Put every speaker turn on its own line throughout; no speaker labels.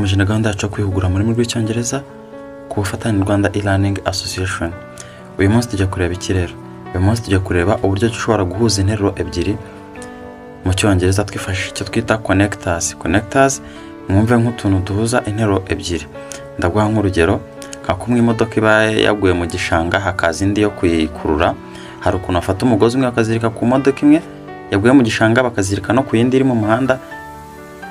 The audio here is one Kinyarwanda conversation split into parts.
Dukomeje na gahunda yacu yo kwihugura mu rurimi rw'Icyongereza ku bufatanye na Rwanda E-Learning Association. Uyu munsi tujya kureba iki rero? Uyu munsi tujya kureba uburyo dushobora guhuza interuro ebyiri mu Cyongereza twifashishije icyo twita connectors. Connectors mwumve nk'utuntu duhuza interuro ebyiri. Ndaguha nk'urugero, nka kumwe imodoka iba yaguye mu gishanga hakaza indi yo kuyikurura, hari ukuntu bafata umugozi umwe bakazirika ku modoka imwe yaguye mu gishanga, bakazirika no ku yindi iri mu muhanda,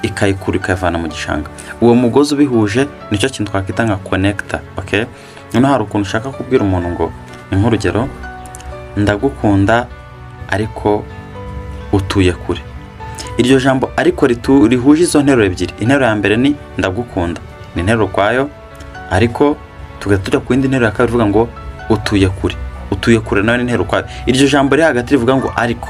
ikayikura ikayivana mu gishanga. Uwo mugozi ubihuje nicyo kintu twakwita nka connector, okay? Noneho hari ukuntu ushaka kubwira umuntu ngo, ni nk'urugero, ndagukunda ariko utuye kure. Iryo jambo ariko rihuje izo nteruro ebyiri. Interuro ya mbere ni ndagukunda, ni interuro ukwayo, ariko tugahita tujya ku yindi nteruro ya kabiri ivuga ngo utuye kure. Utuye kure nayo ni interuro ukwayo. Iryo jambo riri hagati rivuga ngo ariko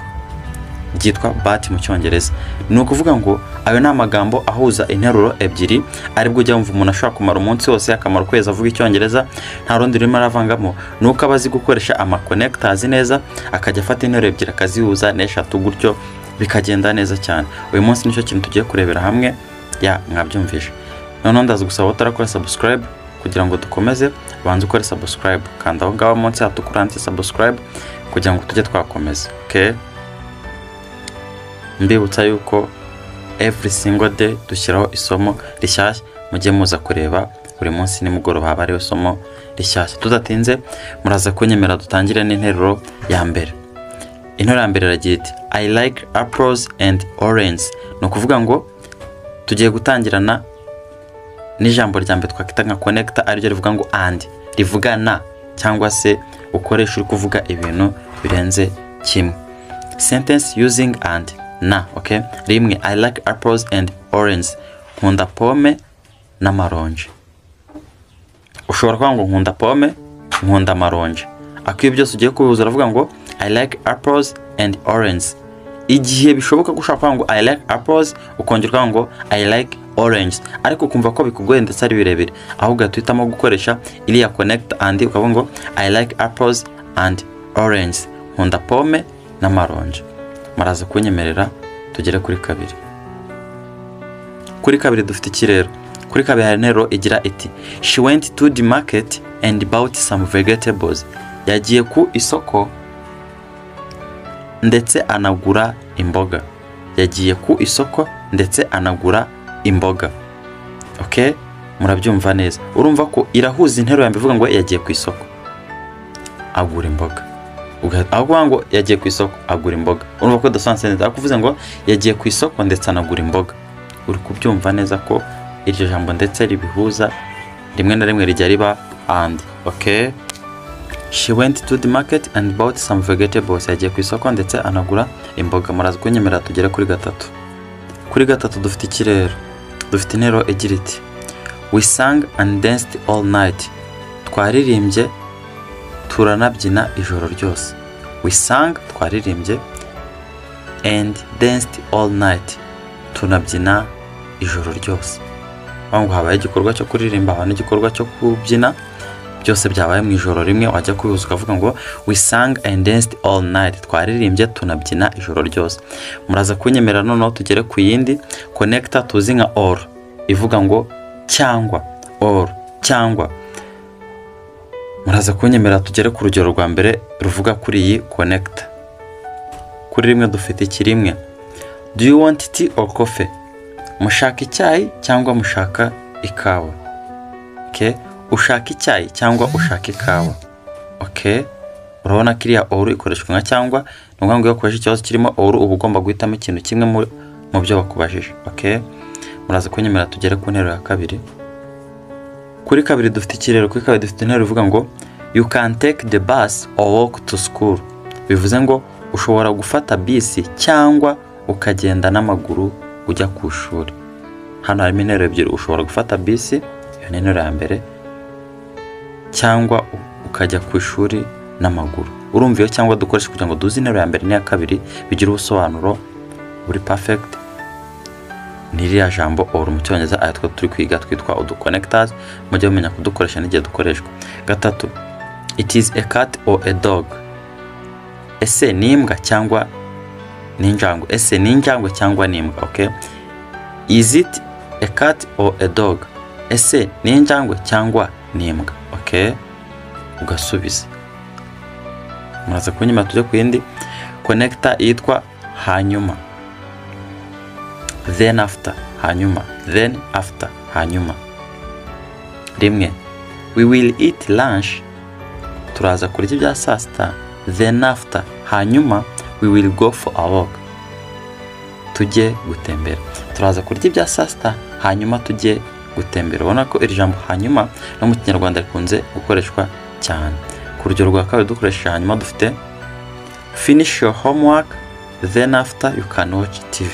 ryitwa but mu Cyongereza. Ni ukuvuga ngo ayo ni amagambo ahuza interuro ebyiri, aribwo ujya wumva umuntu ashobora kumara umunsi wose, akamara ukwezi avuga Icyongereza nta rundi rurimi aravangamo. Ni uko aba azi gukoresha ama connectors neza, akajya afata interuro ebyiri akazihuza n'eshatu gutyo bikagenda neza cyane. Uyu munsi nicyo kintu tugiye kurebera hamwe, ya mwabyumvishe. Noneho ndaza gusaba utarakora subscribe kugira ngo dukomeze, banza ukore subscribe, kanda aho ngaho munsi hatukura handitse subscribe kugira ngo tujye twakomeza. Okay? Mbibutsa yuko every single day dushyiraho isomo rishyashya, mujye muza kureba buri munsi nimugoroba haba hariho isomo rishyashya. Tudatinze muraza kunyemera dutangire n'interuro ya mbere. Interuro ya mbere iragira iti I like apples and orange. Ni ukuvuga ngo tugiye gutangirana n'ijambo rya mbere twakwita nka connector, ariryo rivuga ngo and, rivuga na cyangwa se ukoresha uri kuvuga ibintu birenze kimwe. Sentence using and, na, okay? Rimwe, I like apples and orange. Nkunda pome n'amaronji. Ushobora kuvuga ngo nkunda pome, nkunda amaronji. Ariko iyo byose ugiye kubihuza uravuga ngo I like apples and orange. Igihe bishoboka ko ushobora kuvuga ngo I like apples, ukongera ukavuga ngo I like orange, ariko ukumva ko bikugoye ndetse ari birebire, ahubwo ugahita uhitamo gukoresha iriya connect and, ukavuga ngo I like apples and orange. Nkunda pome n'amaronji. Muraza kunyemerera tugere kuri kabiri. Kuri kabiri dufite iki rero? Kuri kabiri hari interuro igira iti she went to the market and bought some vegetables. Yagiye ku isoko ndetse anagura imboga. Yagiye ku isoko ndetse anagura imboga. Okay? Murabyumva neza. Urumva ko irahuza interuro ya mbere ivuga ngo yagiye ku isoko agura imboga. Aho kuvuga ngo yagiye ku isoko agura imboga, urumva ko dasanse neza. Aho kuvuze ngo yagiye ku isoko ndetse anagura imboga, uri kubyumva neza ko iryo jambo ndetse ribihuza, rimwe na rimwe rijya riba and. Okay? She went to the market and bought some vegetables. Yagiye ku isoko ndetse anagura imboga. Muraza kunyemerera tugere kuri gatatu. Kuri gatatu dufite iki rero? Dufite interuro igira iti we sang and danced all night. Twaririmbye turanabyina ijoro ryose. We sang, twaririmbye, and danced all night, tunabyina ijoro ryose. Aho ngo habaye igikorwa cyo kuririmba, habaye n'igikorwa cyo kubyina, byose byabaye mu ijoro rimwe. Wajya kubihuza ukavuga ngo we sang and danced all night, twaririmbye tunabyina ijoro ryose. Muraza kunyemerera noneho tugere ku yindi connector tuzi nka or, ivuga ngo cyangwa, or cyangwa. Muraza kunyemerera tugere ku rugero rwa mbere ruvuga kuri iyi connector. Kuri rimwe dufite iki? Rimwe, do you want tea or coffee? Mushaka icyayi cyangwa mushaka ikawa? Okay? Ushaka icyayi cyangwa ushaka ikawa? Okay? Urabona ko iriya or ikoreshwa nka cyangwa. Ni ukuvuga ngo iyo ukoresha ikibazo kirimo or, uba ugomba guhitamo ikintu kimwe mu byo bakubajije. Okay? Muraza kunyemerera tugere ku nteruro ya kabiri. Kuri kabiri dufite iki rero? Kuri kabiri dufite interuro ivuga ngo you can take the bus or walk to school. Bivuze ngo ushobora gufata bisi cyangwa ukagenda n'amaguru ujya ku ishuri. Hano harimo interuro ebyiri, ushobora gufata bisi, iyo ni interuro ya mbere, cyangwa ukajya ku ishuri n'amaguru. Urumva iyo cyangwa dukoresha kugira ngo duze interuro ya mbere n'iya kabiri bigira ubusobanuro buri perfect, ni ririya jambo or mu Cyongereza, aya two turi kwiga twitwa udu connectors, mujye mumenya kudukoresha n'igihe dukoreshwa. Gatatu, it is a cat or a dog. Ese ni imbwa cyangwa ni injangwe? Ese ni injangwe cyangwa ni imbwa? Okay? Is it a cat or a dog? Ese ni injangwe cyangwa ni imbwa? Okay, ugasubiza. Muraza kunyuma tujye ku yindi connector yitwa hanyuma, then after, hanyuma, then after, hanyuma. Rimwe, we will eat lunch, turaza kurya ibya saa sita, then after, hanyuma, we will go for a walk, tujye gutembera. Turaza kurya ibya saa sita hanyuma tujye gutembera. Ubona ko iri jambo hanyuma no mu Kinyarwanda rikunze gukoreshwa cyane. Ku rugero rwa kabiri dukoresha hanyuma dufite finish your homework, then after you can watch TV.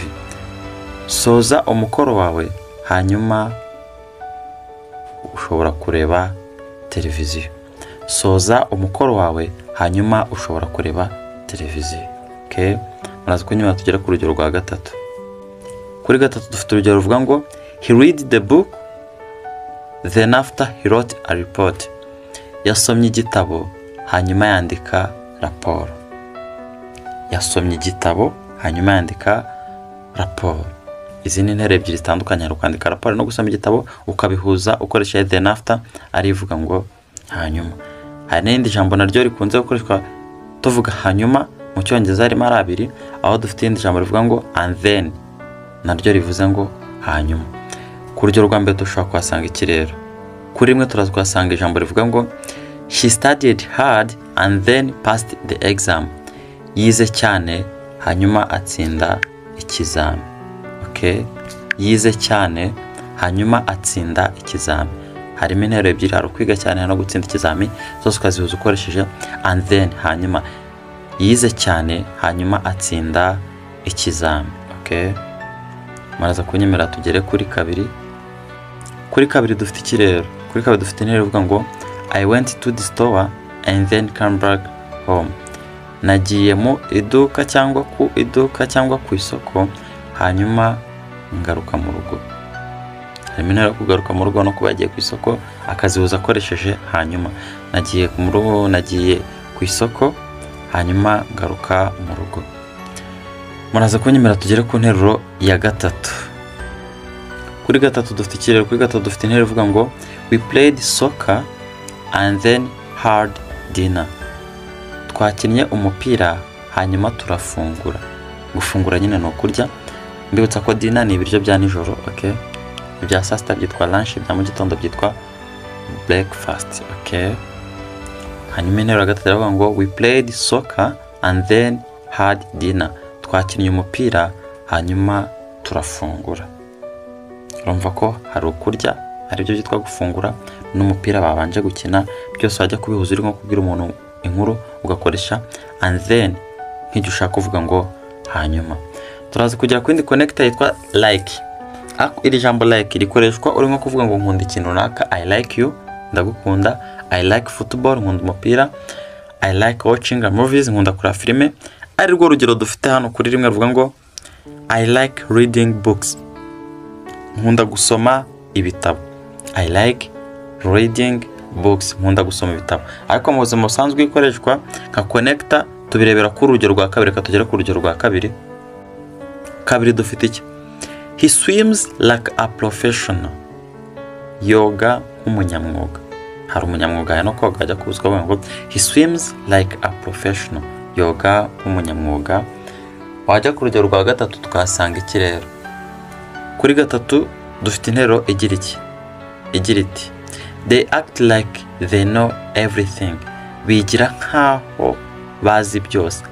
Soza umukoro wawe hanyuma ushobora kureba televiziyo. Soza umukoro wawe hanyuma ushobora kureba televiziyo. Okay, muraza kunyuma tugera ku rugero rwa gatatu. Kuri gatatu dufite urugero ruvuga ngo he read the book, then after he wrote a report. Yasomye igitabo hanyuma yandika raporo. Yasomye igitabo hanyuma yandika raporo. Izi ni interuro ebyiri zitandukanye, hari kwandika raporo no gusoma igitabo, ukabihuza ukoresheje then after, ari ivuga ngo hanyuma. Hari n'irindi jambo naryo rikunze gukoreshwa tuvuga hanyuma mu Cyongereza, harimo ari abiri, aho dufite irindi jambo rivuga ngo and then, naryo rivuze ngo hanyuma. Ku rugero rwa mbere dushobora kuhasanga iki rero? Kuri rimwe turaza kuhasanga ijambo rivuga ngo she studied hard and then passed the exam. Yize cyane hanyuma atsinda ikizami. Okay, yize cyane hanyuma atsinda ikizami. Harimo interuro ebyiri, hari ukwiga cyane no gutsinda ikizami, zose ukazihuza ukoresheje and then, hanyuma. Yize cyane hanyuma atsinda ikizami. Okay, muraza kunyemera tugere kuri kabiri. Kuri kabiri dufite iki rero? Kuri kabiri dufite interuro ivuga ngo I went to the store and then come back home. Nagiye mu iduka cyangwa ku iduka cyangwa ku isoko hanyuma ngaruka mu rugo. Harimo intero yo kugaruka mu rugo no kuba yagiye ku isoko, akazihuza akoresheje hanyuma. Nagiye mu rugo, nagiye ku isoko hanyuma ngaruka mu rugo. Muraza kunyemera tugere ku nteruro ya gatatu. Kuri gatatu dufite iki rero? Kuri gatatu dufite interuro ivuga ngo we played soccer and then had dinner. Twakinnye umupira hanyuma turafungura. Gufungura nyine ni ukurya. Mbibutsa ko dinner ni ibiryo bya nijoro, okay? Ibya saa sita byitwa lunch, ibya mu gitondo byitwa breakfast, okay? Hanyuma interuro ya gatatu iravuga ngo we played soccer and then had dinner. Twakinnye umupira hanyuma turafungura. Urumva ko hari ukurya, hari ibyo byitwa gufungura, n'umupira babanje gukina, byose wajya kubihuza uri nko kubwira umuntu inkuru ugakoresha and then nk'icyo ushaka kuvuga ngo hanyuma. Turaza kugera ku yindi connector yitwa like. Ariko iri jambo like rikoreshwa uri nko kuvuga ngo nkunda ikintu runaka, I like you, ndagukunda, I like football, nkunda umupira, I like watching movies, nkunda kureba filime. Ari rwo rugero dufite hano kuri rimwe ruvuga ngo I like reading books, nkunda gusoma ibitabo. I like reading books, nkunda gusoma ibitabo. Ariko mu buzima busanzwe ikoreshwa nka connector tubirebera ku rugero rwa kabiri. Reka tugere ku rugero rwa kabiri. Kabiri dufite iki? He swims like a professional. Yoga nk'umunyamwuga. Hari umunyamwuga no koga ajya kubuzwa bavuga ngo he swims like a professional, yoga nk'umunyamwuga. Wajya ku rugero rwa gatatu tukahasanga iki rero? Kuri gatatu dufite interuro igira iki? Igira iti they act like they know everything. Bigira nkaho bazi byose.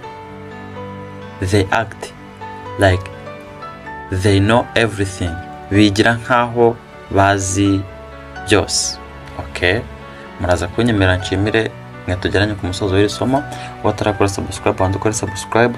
They act like they know everything. Bigira nkaho bazi byose. Okay, muraza kunyemera nshimire mwe tugeranye ku musozo w'iri somo. Watarakora subscribe, wanda ukore subscribe.